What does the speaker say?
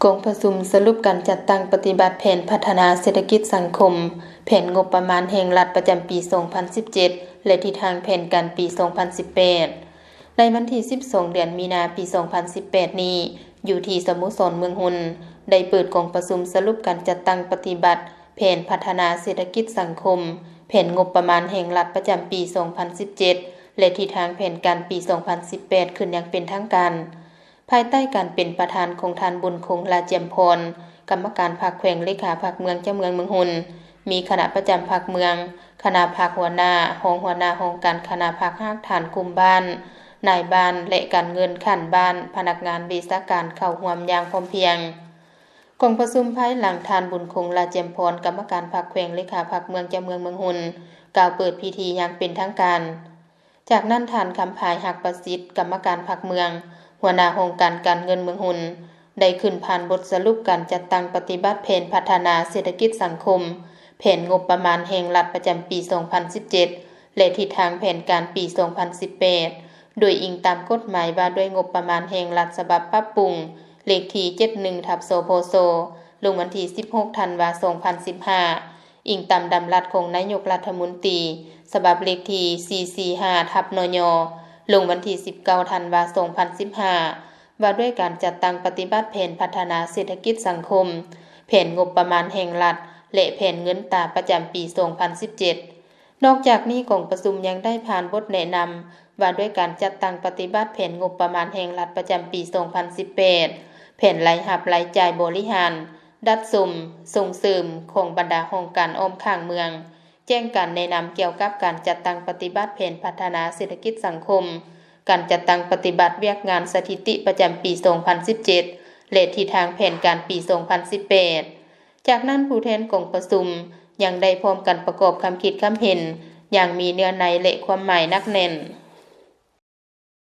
ກອງປະຊຸມສະຫຼຸບການຈັດຕັ້ງປະຕິບັດແຜນພັດທະນາເສດຖະກິດສັງຄົມ, ແຜນງົບປະມານແຫ່ງລັດປະຈຳປີສອງພັນສິບເຈັດ ແລະ ທິດທາງແຜນການປີສອງພັນສິບແປດ ໃນວັນທີສິບສອງ ເດືອນມີນາ ປີສອງພັນສິບແປດນີ້ ຢູ່ທີ່ສະໂມສອນເມືອງຮຸນ ໄດ້ເປີດກອງປະຊຸມສະຫຼຸບການຈັດຕັ້ງປະຕິບັດແຜນພັດທະນາເສດຖະກິດສັງຄົມ, ແຜນງົບປະມານແຫ່ງລັດປະຈຳປີສອງພັນສິບເຈັດ ແລະ ທິດທາງແຜນການປີສອງພັນສິບແປດ ຂຶ້ນຢ່າງເປັນທາງການ. ພາຍໃຕ້ການເປັນປະທານຂອງທ່ານ ບຸນຄົງ ຫຼ້າຈຽມພອນ, ກຳມະການພັກແຂວງ ເລຂາພັກເມືອງ ເຈົ້າເມືອງເມືອງຮຸນ, ມີຄະນະປະຈຳພັກເມືອງ, ຄະນະພັກຫົວໜ້າ, ຮອງຫົວໜ້າຫ້ອງການຄະນະພັກຮາກຖານກຸ່ມບ້ານ, ນາຍບ້ານ ແລະ ການເງິນຂັ້ນບ້ານ, ພະນັກງານວິຊາການເຂົ້າຮ່ວມຢ່າງພ້ອມພຽງ. ກອງປະຊຸມພາຍຫຼັງ ທ່ານ ບຸນຄົງ ຫຼ້າຈຽມພອນ, ກຳມະການພັກແຂວງ ເລຂາພັກເມືອງ ເຈົ້າເມືອງເມືອງຮຸນ ກ່າວເປີດພິທີຢ່າງເປັນທາງການ. ຈາກນັ້ນ ທ່ານ ຄຳພາຍ ຮັກປະສິດ, ກຳມະການພັກເມືອງ, ຫົວໜ້າຫ້ອງການການເງິນເມືອງຮຸນ ໄດ້ຂຶ້ນຜ່ານບົດສະຫຼຸບການຈັດຕັ້ງປະຕິບັດແຜນພັດທະນາເສດຖະກິດສັງຄົມ, ແຜນງົບປະມານແຫ່ງລັດປະຈຳປີສອງພັນສິບເຈັດ ແລະ ທິດທາງແຜນການປີສອງພັນສິບແປດ ໂດຍອີງຕາມກົດໝາຍວ່າດ້ວຍງົບປະມານແຫ່ງລັດສະບັບປັບປຸງ ເລກທີເຈັດສິບເອັດ ທັບ ສພຊ ລົງວັນທີສິບຫົກ ທັນວາ ສອງພັນສິບຫ້າ ອີງຕາມດຳລັດຂອງນາຍົກລັດຖະມົນຕີ ສະບັບເລກທີສີ່ສີ່ຫ້າ ທັບ ນຍ ລົງວັນທີສິບເກົ້າ ທັນວາ ສອງພັນສິບຫ້າ ວ່າດ້ວຍການຈັດຕັ້ງປະຕິບັດແຜນພັດທະນາເສດຖະກິດສັງຄົມ, ແຜນງົບປະມານແຫ່ງລັດ ແລະ ແຜນເງິນຕາປະຈຳປີສອງພັນສິບເຈັດ. ນອກຈາກນີ້, ກອງປະຊຸມຍັງໄດ້ຜ່ານບົດແນະນຳວ່າດ້ວຍການຈັດຕັ້ງປະຕິບັດແຜນງົບປະມານແຫ່ງລັດປະຈຳປີສອງພັນສິບແປດ, ແຜນລາຍຮັບລາຍຈ່າຍບໍລິຫານ, ດັດສົມ, ສົ່ງເສີມຂອງບັນດາຫ້ອງການອ້ອມຂ້າງເມືອງ, ແຈ້ງການແນະນຳກ່ຽວກັບການຈັດຕັ້ງປະຕິບັດແຜນພັດທະນາເສດຖະກິດສັງຄົມ, ການຈັດຕັ້ງປະຕິບັດວຽກງານສະຖິຕິປະຈຳປີສອງພັນສິບເຈັດ ແລະ ທິດທາງແຜນການປີສອງພັນສິບແປດ. ຈາກນັ້ນ, ຜູ້ແທນກອງປະຊຸມຍັງໄດ້ພ້ອມກັນປະກອບຄຳຄິດຄຳເຫັນຢ່າງມີເນື້ອໃນ ແລະ ຄວາມໝາຍໜັກແໜ້ນ.